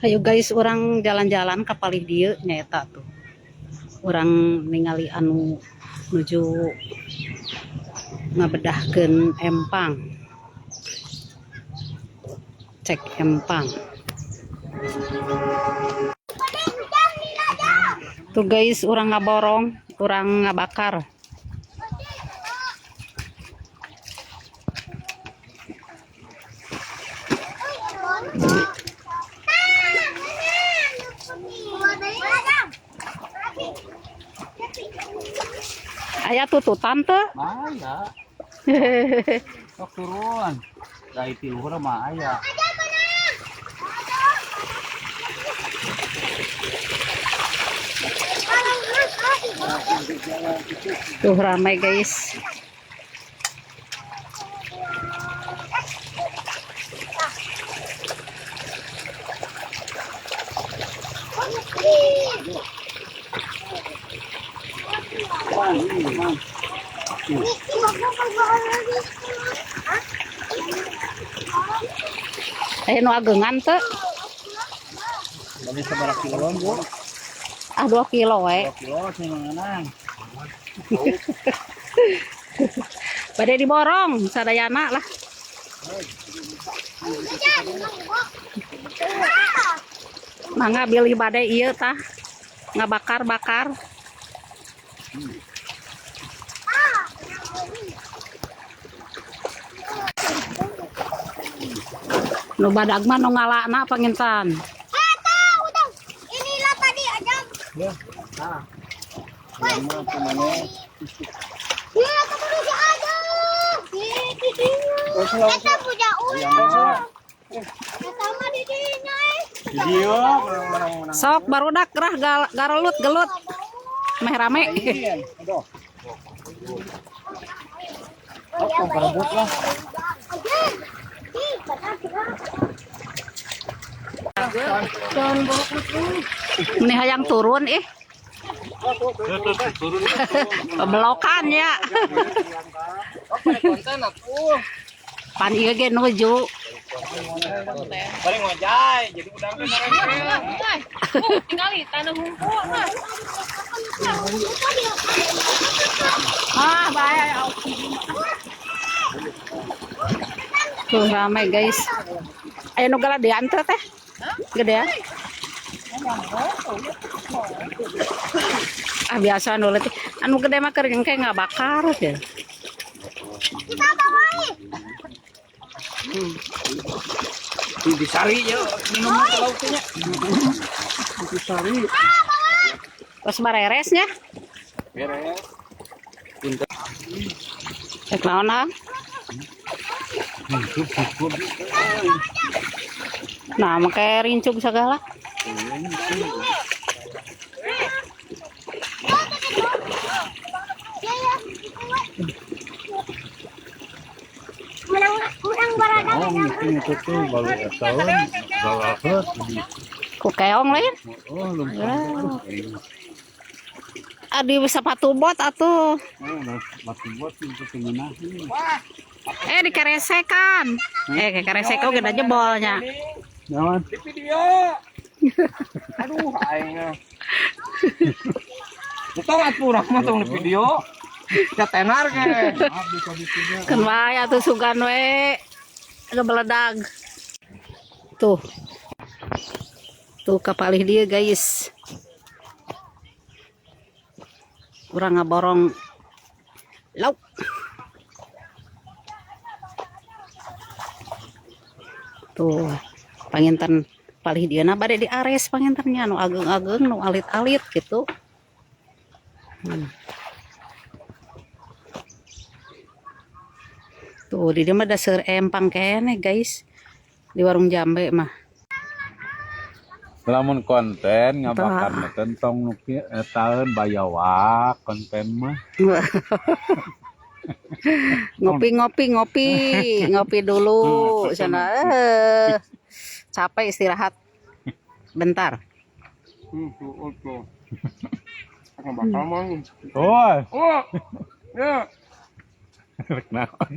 Ayo guys, urang jalan-jalan ka palih dieu nyaeta tuh. Urang ningali anu nuju ngabedahkeun empang. Cek empang. Tuh guys, urang ngaborong, urang ngabakar. Aya tututan teu? Aya. Sok turun. Dari ti luhur mah aya. Tuh ramai guys. Eh nu ageungan teu? Bagi sabaraha kilo, Bu? Ah, 2 kilo we. 2 kilo sih mengenang. Bade diborong sadayana lah. Mangga bilih bade ieu tah. Ngabakar-bakar. Nu badag mah nu ngalana pangintan. Eta udah. Inilah tadi aja. Ya. Nah. Yang mah kumaha? Ya, keburu si ada. Eta punya ular. Eta mah di dinya eh. Video menang-menang. Sok barudak gerah garelut gelut. Meh rame. Aduh. Oh, perebut lah. Ini hayang turun ih. Belokan ya. Pan ieu ge nuju. Paling ngojay, jadi udang teh ngarempel. Tinggali tanah hungkul mah. Ah, bahaya. Tuh ramai guys. Ayo nu galadean teh teh. Gedean. Ah biasa anu leutik. Anu gede mah keur engke ngabakar teh. Kita bawain. Disari ya, minum ke lautnya. Disari. Terus bareresnya. Beres. Rek naon ah? Nah, make rincuk segala. Menang Oh, itu tuh baru tahun galahet. Ku keong lain. Oh, lumpur. Adi sepatu bot atuh. Oh, batu bot itu kemana? Eh dikeresekan. Eh keresek oge da jebolnya. Naon? Di video. Aduh, aing. Tong atuh urang mah tong di video. Ya tenar ke. Keun wae atuh sugan we. Gebeledag. Tuh. Tuh kapalih dia guys. Urang ngaborong lauk. Tuh, panginten palih dieuna bade diares pangintennya nu ageung-ageung nu alit-alit gitu. Tuh di dieu mah da seueur empang keneh guys. Di warung jambe mah. Lamun konten ngabakar teh tong nu taeun bayawak konten mah. Ngopi ngopi ngopi ngopi dulu sana. Capek istirahat bentar. Tuh. Bakal mah. Oh. Oh. Ya. Rek naon.